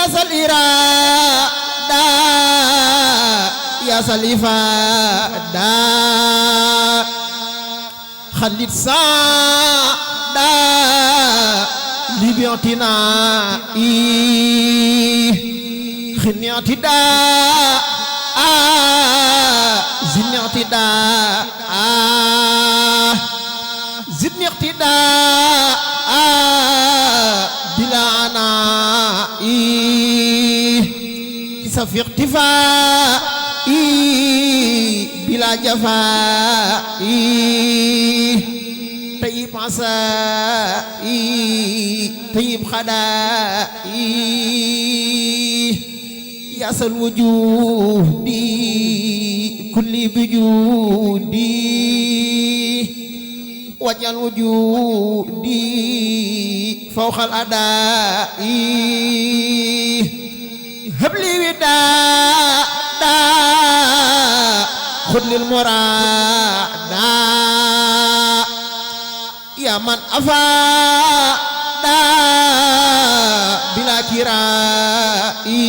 salira da ya salifa da khalid sa da libiantina i khiniati da ziniati da ziniati da bila ana i safi ikhtifa i bila jafa i tayyib asa i tayyib khada i yasal wujudi kulli bijudi wajal wujudi fawqal adai habli wida da khudlil murada ya man afada bila kirai